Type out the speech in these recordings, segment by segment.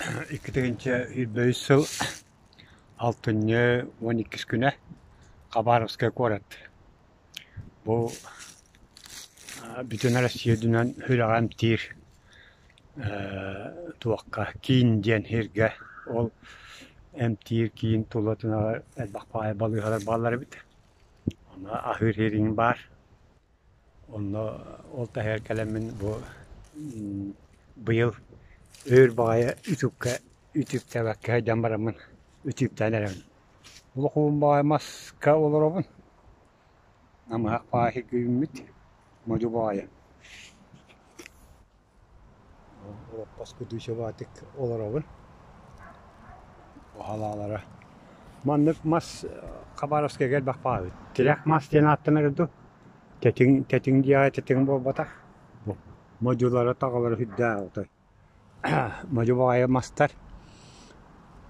2025 сыл алтынньы 12 күнэ Хабаровскай куорат. Бу бүтүн Россия үрдүнэн сүрэҕи эмтиир туохха киин диэн сиргэ ол эмтиир киин тулатынааҕы элбэх баҕайы балыыһалар бааллар эбит. Онно аһыыр сириҥ баар. Онно ол таһыгар кэлэммин бу быйыл өөр баҕайы үтүккэ үтүктээбэккэ сылдьан бараммын үтүктээн эрэбин. Улахан баҕайы маска олоробун, намыһах баҕайы сиргэ үүммүт модьу баҕайы. Олоппос кудуучабаатык олоробун. Халаалара. Маннык мас Хабаровскайга элбэх баҕайы. Тирэх мас диэн ааттанар дуу? Тэтиҥ, тэтиҥ диэҕи тэтиҥ буолбатах. Модьулара таҕалара сүрдээх отой. Модьу баҕайы мастар.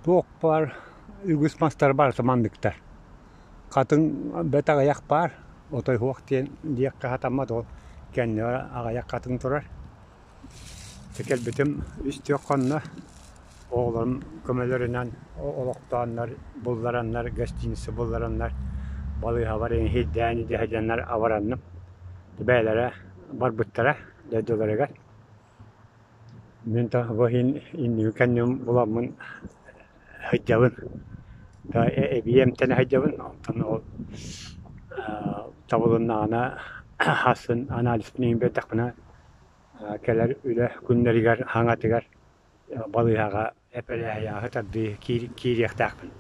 Туох баар үгүс мастар барыта манныктар. Хатыҥ бэрт аҕыйах баар, отой суох диэн диэххэ сатаммат ол кэннигэр аҕыйах хатыҥ турар. Дьэ кэлбитим үс-түөрт хонно, оҕолорум көмөлөрүнэн олохтооннор, буллараннар, гостиница буллараннар, балыыһабар иһирдээн илдьэ сылдьаннар абыранным. Бэйэлэрэ барбыттара дойдуларыгар. Мин да бу иһин инники кэнним буламмын сылдьабын, эбии эмтэнэ сылдьабын, онтон ол табылыннаҕына ахсын анализпын иһин биэрдэхпинэ кэлэр үлэ күннэригэр хаҥатыгар балыыһаҕа эпэрээһийэҕэ тардыы киириэхтээхпин.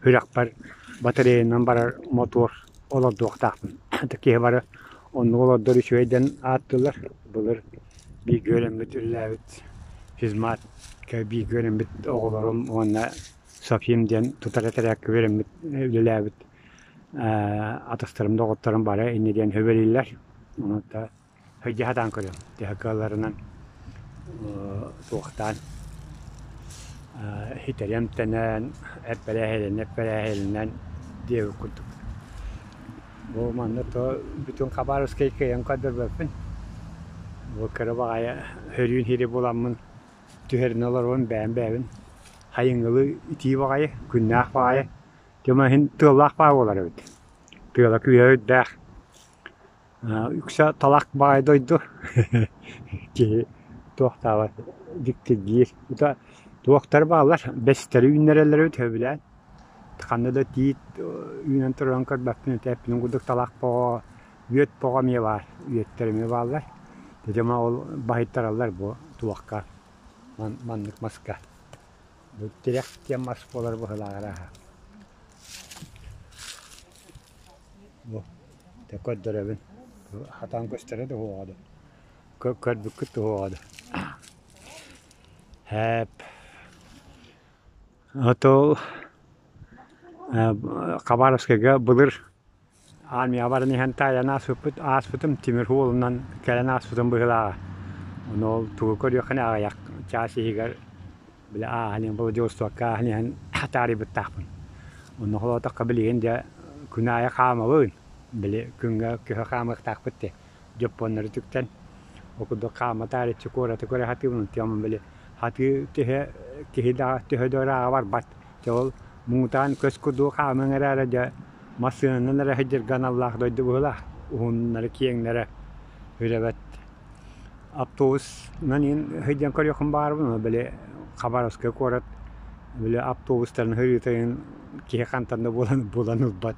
Үрэхпэр батареянан барар мотуор олордуохтаахпын. Киһи бары оннук олордор үчүгэй диэн ааттыыллар. Былыр бииргэ үөрэммит, үлэлээбит физматка бииргэ үөрэммит оҕолорум уонна Софьям диэн тутар этэрээккэ үөрэммит, үлэлээбит атастарым, доҕотторум бары инньэ диэн сүбэлииллэр. Ону Сылдьа сатаан көрүөм, төһө кыалларынан туохтаан ситэри эмтэнэн, эппэрээһилэнэн диэбит курдук. Бу манна то бүтүн Хабаровскай кыайан көрдөрбөппүн. Бу кыра баҕайы сөрүүн сири буламмын түһэринэ олоробун бэйэм бэйэбин. Сайыҥҥылыы итии баҕайы, күннээх баҕайы. Дьэ иһин тыаллаах баҕайы буолар эбит. Тыала күүһэ үрдээх. Үксэ талах баай дойду киһи туохтаабат дьиктиргиир. Туохтар бааллар, бэстэри үүннэрэллэр эбит сөбүлээн. Ханна да тиит үүнэн турарын көрбөппүн, эппинин курдук талах боҕо, үөт боҕо эмиэ баар, үөттэр эмиэ бааллар. Дьэ ол баһыйтараллар бу туохха, маннык маска. Бу тирэх диэн мас буолар быһыылаах арааһа. Бу көрдөрөбүн. Хатаан көстөрө да уһуоҕа да. Көрбүккүт да уһуоҕа да. Һээп. Ото Хабаровскайга былыр Армияҕа баран иһэн таайан ааспыппыт, ааспытым тимир суолунан кэлэн ааспытым быһыылааҕа. Ону ол тугу көрүөххүнэ аҕыйах чаас иһигэр били ааһан иһэн Владивостокка ааһан иһэн таарыйбыттаахпын. Онно холоотоххо билигин дьэ күн аайы хаамабын, били күҥҥэ көһө хаамыахтаахпыт дии. Дьоппуоннары үтүктэн ол курдук хаама таарыччы куораты көрө сатыыбын, онтон били хатыы түһэ киһи да төһө да ырааҕа барбат. Дьэ ол муҥутаан көс курдук хаамыаҥ эрээри дьэ массыынанан эрэ сылдьарга аналлаах дойду быһыылаах. Уһуннара киэҥнэрэ үрэбэт. Автобуснан иһин сылдьан көрүөххүн баҕарабын, били Хабаровскай куорат били автобустарын сырыытын киһи хантан да булан булан ылбат.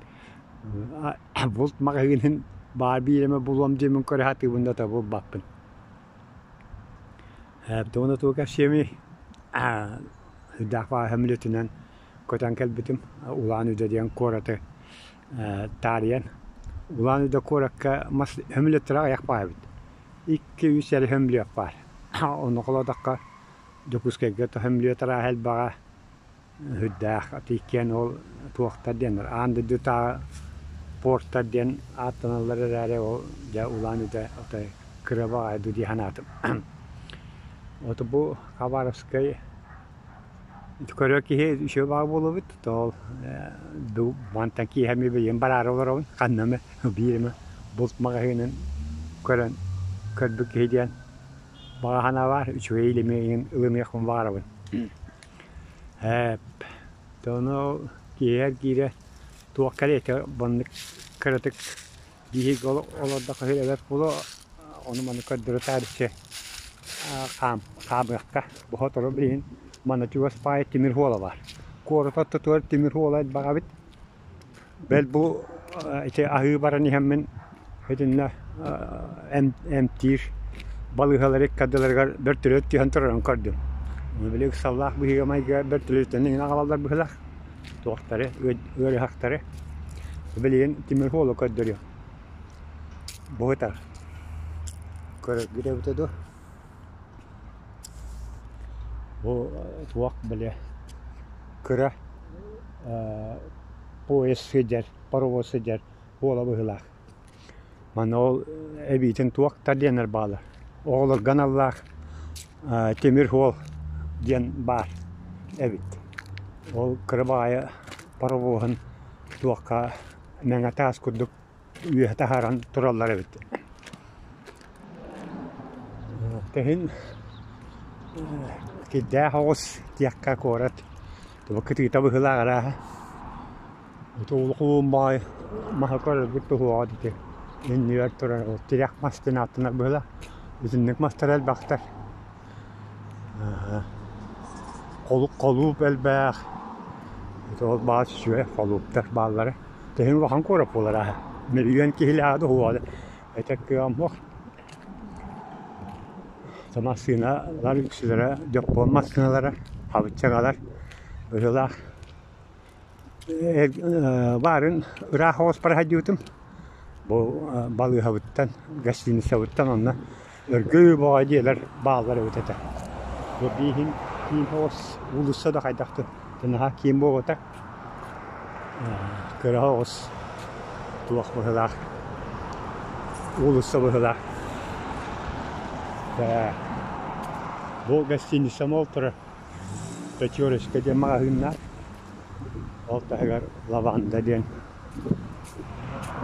Булт маҕаһыынын баар биир эмэ булуом диэммин көрө сатыыбын да булбаппын. Уонна тугу кэпсиэмий Сүрдээх баҕа сөмөлүөтүнэн көтөн кэлбитим Улан-Удэ диэн куораты таарыйан. Улан-Удэ куоракка мас сөмөлүөттэрэ аҕыйах баҕайы эбит. Икки-үс эрэ сөмөлүөт баар. Онно холоотоххо Дьокуускайга сөмөлүөт арааһа элбэҕэ Сүрдээх иккиэн ол туохтар диэннэр аан дойдутааҕы портар диэн ааттаналлар эрээри ол дьэ Улан-Удэ отой кыра баҕайы дуу дии санаатым. Вот бу Хабаровскай көрөр киһи үчүгэй баҕа буолуо эбит ол мантан киэһэ эмиэ билигин бараары олоробун ханна эмэ биир эмэ булт маҕаһыынын көрөн көрбүт киһи диэн баҕа санаа баар үчүгэй илими ылыныахпын баҕарабын. Ээп, ону киһиэр киирэ туох кэриэтэ маннык кыратык биһиги олордоххо эбэт буолуо, ону-маны көрдөрө таарыччы хаамыахха. Бу сотору билигин манна чугас баайы тимир суола баар. Куорат ортотугар тимир суола элбэх эбит. Бэл бу ити аһыы баран иһэммин итиннэ эмтиир балыыһалары икки ардыларыгар бөртөлүөт түһэн турарын көрдүм. Били ыксаллаах быһыыга-майгыга бөртөлүөттэн иҥин аҕалаллар быһыылаах туохтары, ыарыһахтары. Билигин тимир суолу көрдөрүөм. Бу ытар. Көрөргүт эбитэ дуо? Бу туох били кыра поезд сылдьар, паровоз сылдьар буола быһыылаах. Манна ол эбиитин туохтар диэннэр бааллар. Оҕолорго аналлаах тимир суол диэн баар эбит. Ол кыра баҕайы паровоһун туохха мэҥэ таас курдук үөһэ таһааран тураллар эбит. Кэһин кирдээх оҕус диэххэ куорат кытыыта быһыылаах арааһа. Улуун баай маһы көрөргүт туһуоҕа ити иннигэр турар ол тирэх мас диэн ааттанар быһыылаах. Итинник мастар элбэхтэр. Холууп элбэх. Ити ол баар үчүгэй холууптар бааллара. Төһүн улахан куорат буолар аһа. Мөлүйүөн киһилээҕи да уһуоҕа этэр кыаҕым суох. Массыыналар үксүлэрэ дьоппуон массыыналара, хабыччагалар быһыылаах. Баарын ыраах оҕус бара сылдьыбытым. Бу балыыһабыттан, гостиницабыттан онно өргүү бөҕө дьиэлэр бааллар эбит этэ. Бу бииһин киин оҕус уулусса да хайдах да наһаа киин буолбатах. Кыра оҕус туох быһыылаах уулусса быһыылаах. Бу гостиницам ол турар. Пятерочка диэн маҕаһыыннаах. Ол таһыгар Лаванда диэн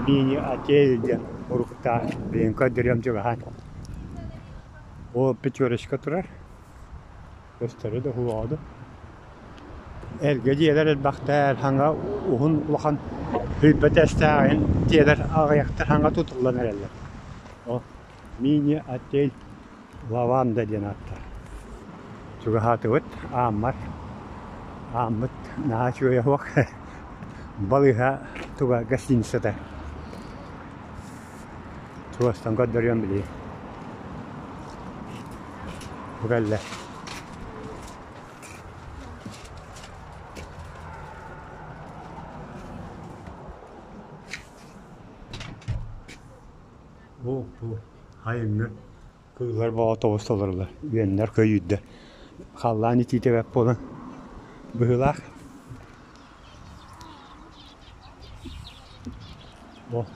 мини-отель диэн уруктаах билигин көрдөрүөм чугаһаан. Ол Пятерочка турар. Көстөрө да уһуоҕа да. Эргэ дьиэлэр элбэхтэр, хаҥа уһун улахан сүүрбэ этээстээҕин дьиэлэр аҕыйахтар хаҥа тутуллан эрэллэр. Ол мини-отель Лаванда диэн ааттаах. Чугаһаатыбыт, ааммар. Ааммыт наһаа үчүгэйэ суох. Балыыһа туга гостиницата. Чугастан көрдөрүөм билигин. Бу кэллэ. Бу бу айыҥҥы кыыллар бөҕө тоҕус толорулар, үөннэр көйүүрдэр. Халлаан итиитэ бэрт буолан быһыылаах. Бу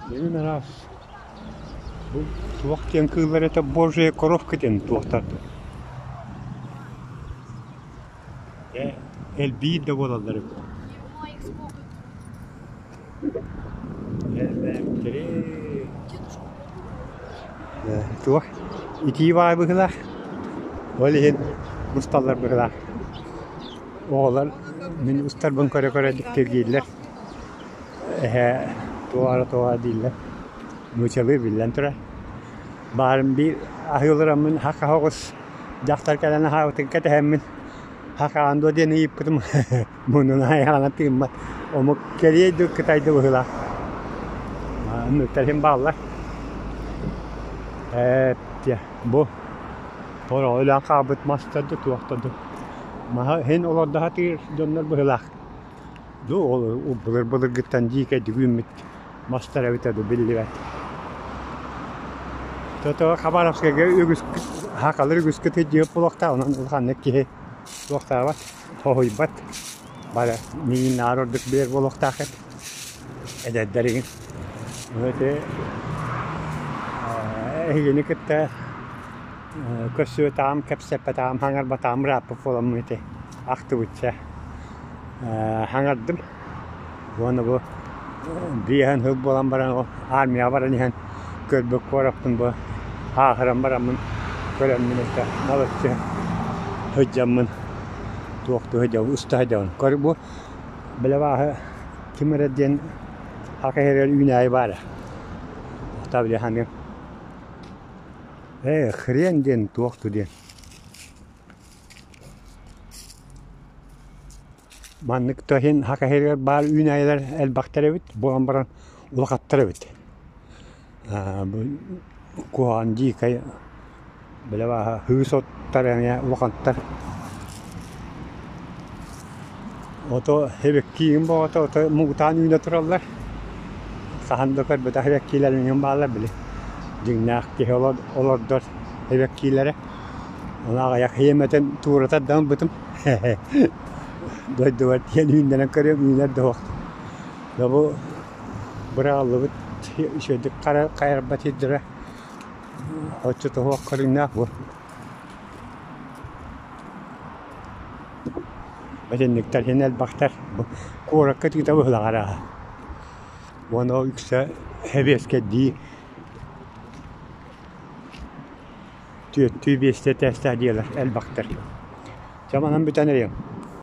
бүгүн араас бу туох диэн кыыллар этэ божья коровка диэн туохтар элбиир да буолаллар эбит. Туох итии баҕайы быһыылаах, ол иһин усталлар быһыылаах. Оҕолор мин устарбын көрө-көрө дьиктиргииллэр, эһээ туох эрэ дииллэр, нууччалыы биллэн турар. Баарым биир аһыы олороммун хах оҕус дьахтар кэлэн аһаабытын кэтэһэммин хахаан дуо диэн ыйыппытым Муннун айаҕына тыыммат омук кэлиэй дуу кытай дуу быһыылаах. Оннуктар иһин бааллар. Ээ бу хороҕо өлөн хаалбыт мастар да туохтар да маһы иһин олордо сатыыр дьоннор быһыылаах. Дуу ол былыр-былыргыттан дьиикэйдик үүммүт мастар эбитэ дуу биллибэт. Тото Хабаровскайга үгүс сахалар үгүскэ сылдьыбыт буолуохтаах онон улаханнык киһи туохтаабат Хоһуйбат, бары миигин наар ордук билэр буолуохтаах эт, эдэрдэригин. Ити эһигини кытта көрсүбэтэҕим, кэпсэппэтэҕим, хаҥарбатаҕым ырааппыт буоламмын ити ахтыбычча хаҥардым. Уонна бу биэһэн сыл буолан баран ол армияҕа баран иһэн көрбүт куораппын бу ааһыран бараммын көрөммүн этэ налыччы. Сылдьаммын туохтуу сылдьабын, уста сылдьабын. Көр бу били абааһы ким эрэ диэн саха иһигэр үүнээйи баара. Охта били ханыам. Ээ, хрен диэн туох диэн. Маннык да иһин саха иһигэр баар үүнээйилэр элбэхтэр эбит, буолан баран улахаттар эбит. Куһаҕан дьиикэй били абааһы һыыс оттар эмиэ улахаттар. Ото эбэккиигин бөҕөтө ото муҥутаан үүнэ тураллар. Хаһан да көрбөтөх эбэккиилэр эҥин бааллар били. Дьиҥнээх киһи олордор эбэккиилэрэ. Ону аҕыйах иэмэтин туура тардан ылбытым. Дойдубар тиийэн үүннэрэн көрүөм, үүнэр да суох. Да бу быраҕыллыбыт үчүгэйдик хайарбат сирдэрэ оччото суох көрүҥнээх бу. Итинниктэр син элбэхтэр. Куоракка тыыта быһылаҕар Уонна ол үксэ сэбиэскэйдии түөртүү-биэстии этээстээх дьиэлэр элбэхтэр. Чэ манан бүтэн эриэм.